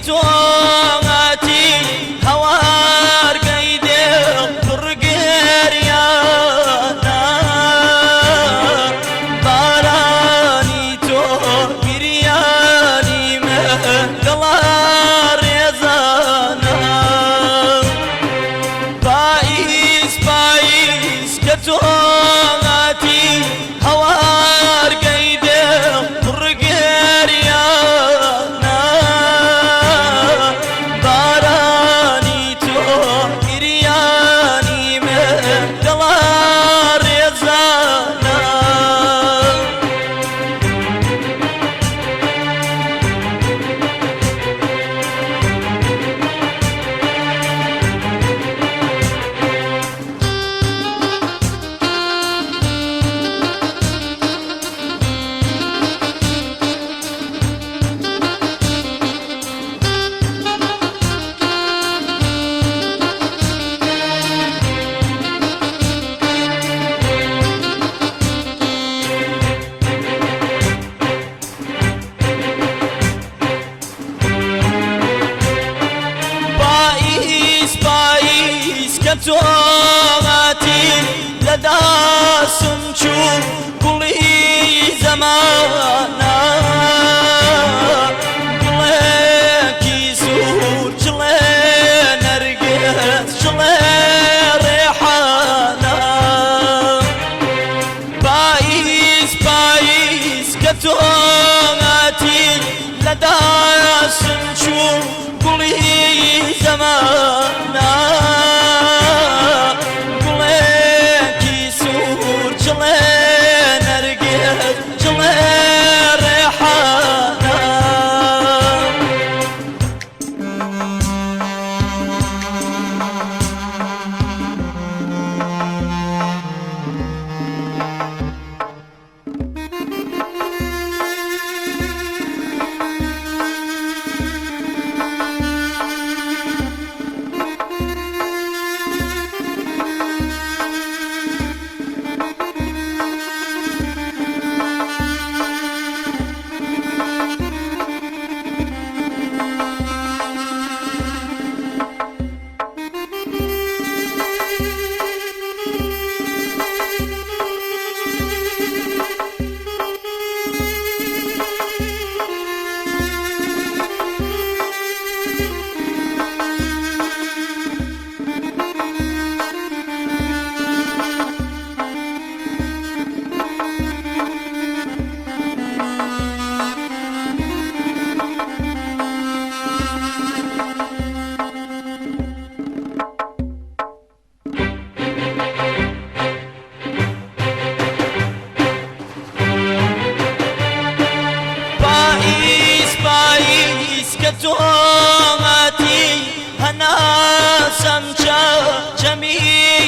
تۆ هاتی هەوارگەی دڵ پڕ گریانە، بارانی تۆ گریانی من گەڵا ڕێزانە. پاییز پاییز کە تۆ هاتی هەوارگەی دڵ پڕ گریانە، بارانی تۆ گریانی من گەڵا ڕێزانە. پاییز پاییز کە تۆ هاتی لە داسم چوو گوڵی زەمانە، گوڵێکی سوور چڵێ نەرگس چڵێ ڕێحانە. پاییز پاییز کە تۆ هاتی لە داسم چوو گوڵی زەمانە، گوڵێکی سوور چڵێ نەرگس چڵێ ڕێحانە. پاییز پاییز کە تۆ هاتی هەناسەم چەمی.